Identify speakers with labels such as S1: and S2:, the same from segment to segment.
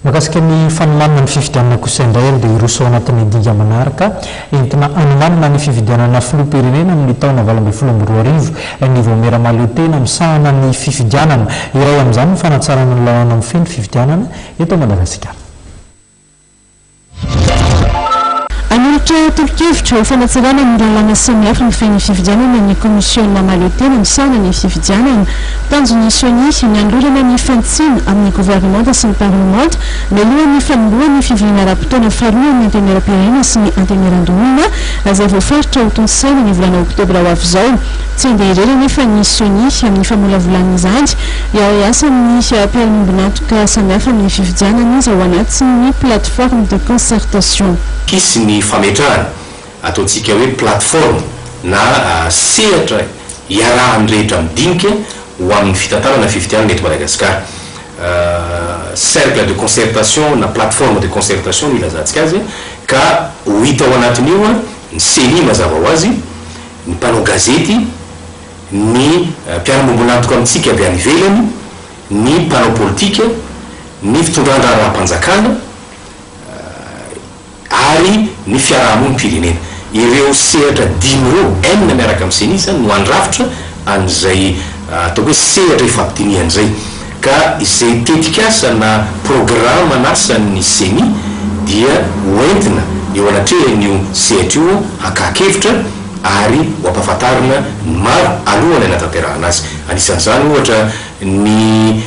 S1: Mahakasika ny fanomanana ny fifidianana kosa indray ary dia hiroso ao anatin'ny dinga manaraka entina hanomanana ny fifidianana filoham-pirenena amin'ny taona 2018 ny vaomiera mahaleotena misahana ny fifidianana. Iray amin'izany ny fanatsarana ny lalàna mifehy ny fifidianana eto Madagasikara.
S2: Hanolotra tolo-kevitra ho fanatsarana ny lalàna samihafa mifehy ny fifidianana ny kaomisiona mahaleotena misahana ny fifidianana. Tanjon'ny Ceni ny hanolorana ny fanitsiana amin'ny governemanta sy ny parlemanta mialohan'ny fanombohan'ny fivoriana ara-potoana faharoa amin'ny Antenimierampirenena sy ny Antenimierandoholona izay voafaritra hotontosaina ny volana oktobra ho avy izao. Tsy handeha irery anefa ny Ceni amin'ny famolavolana izany. Hiara-hiasa amin'ny mpiara-miombon'antoka samihafa amin'ny fifidianana izy ao anatin'ny plateforme de concertation.
S3: Hisy ny fametrahana ataontsika hoe plateforme na sehatra iarahan'ny rehetra midinika ho amin'ny fitantanana fifidianana eto Madagasikara. Cercle de concertation na plateforme de concertation no ilazantsika azy ka ho hita ao anatin'io ny Ceni mazava ho azy, ny mpanao gazety, ny mpiara-miombon'antoka amintsika avy any ivelany, ny mpanao politika, ny fitondran-draharaham-panjakana ary ny fiarahamonim-pirenena. Ireo sehatra dimy ireo, enina miaraka amin'ny Ceni izany, no handrafitra an'izay ataoko hoe sehatra ifampidinihana izay. Ka izay tetikasa na programan'asan'ny Ceni dia hoentina eo anatrehan'io sehatra io hakan-kevitra ary ho ampahafantarina ny maro alohan'ny hanatanterahana azy. Anisan'izany ohatra ny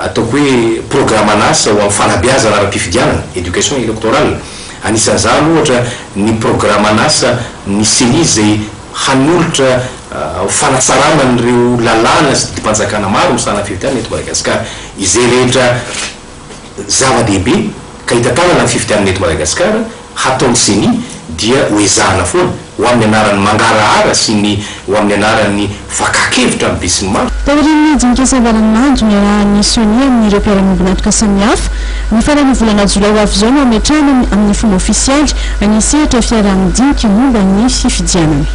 S3: ataoko hoe programan'asa ho amin'ny fanabeazana ara-pifidianana, éducation électorale. Anisan'izany ohatra ny programan'asa ny Ceni izay hanolotra ho fanatsarana an'ireo lalàna sy didim-panjakana maro misahana ny fifidianana eto Madagasikara. Izay rehetra zava-dehibe ka hitantanana ny fifidianana eto Madagasikara hataon'ny Ceni dia ho ezahana foana ho amin'ny anaran'ny mangarahara sy ny ho amin'ny anaran'ny fakan-kevitra amin'ny besinimaro.
S2: Taorian'ny dinika savaranonando niarahan'ny Ceni amin'ireo mpiara-miombon'antoka samihafa, ny faran'ny volana jolay ho avy izao no hametrahana amin'ny fomba ofisialy ny sehatra fiaraha-midinika momba ny fifidianana.